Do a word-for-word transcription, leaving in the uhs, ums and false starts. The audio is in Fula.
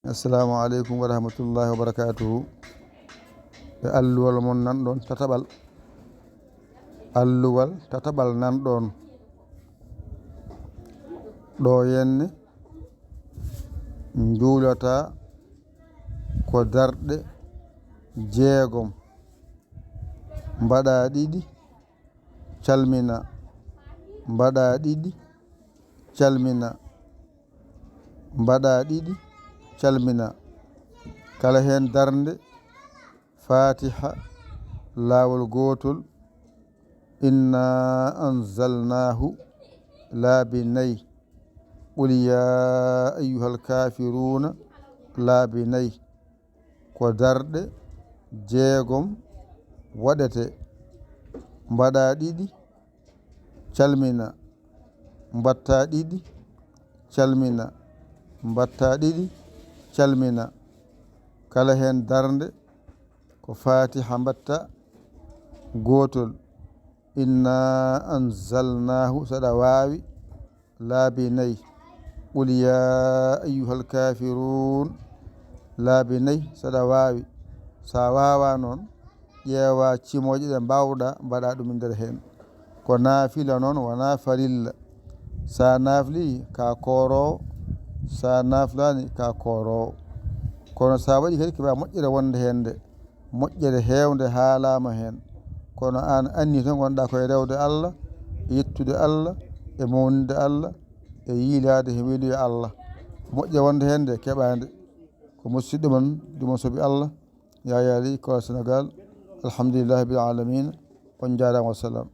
Assalamu aleykum wa rahmatullahi wa barakatuhu. E alluwal mon nan ɗon tataɓal. Alluwal tataɓal nan ɗon. Ɗo yenne njuulata ko darɗe jeegom. Mbaɗa ɗiɗi, calmina. Mbaɗa ɗiɗi, calmina. Mbaɗa ɗiɗi, calmina. Kala heen darnde, Fatiha, laawol gootol. Inna anzalnahu, laabi nay. Qul ya ayyuhal kafiruna, laabi nay. Ko darɗe jeegom waɗete. Mbaɗa ɗiɗi, calmina. Mbatta ɗiɗi, calmina. Mbatta ɗiɗi, calmina. Kala heen darnde ko Fatiha mbatta gootol. Inna anzalnahu, saɗa waawi, laabi nay. Qul ya ayyuhal kafirun, laabi nay, saɗa waawi. Sa waawa noon, ƴeewa cimooje ɗe mbaawɗa, mbaɗa ɗum e nder heen. Ko naafila noon, wonaa farilla. Sa naafli, ka kooroowo. Sa naaflaani, ka kooroowo. Kono sa waɗi kadi, keɓa moƴƴere wonde heen nde. Moƴƴere heewnde haalaama heen. Kono aan anni tan ngonɗa koye rewde Allah, e yettude Allah, e mawninde Allah, e yiilaade he weliyo Allah. Moƴƴere wonde heen nde, keɓa nde. Ko musiɗɗo mon, ɗum o soɓi Allah, Yaya Ly, Kora Sénégal. Alhamdulillahi rabbil alamina. On njaaraama, wassalam.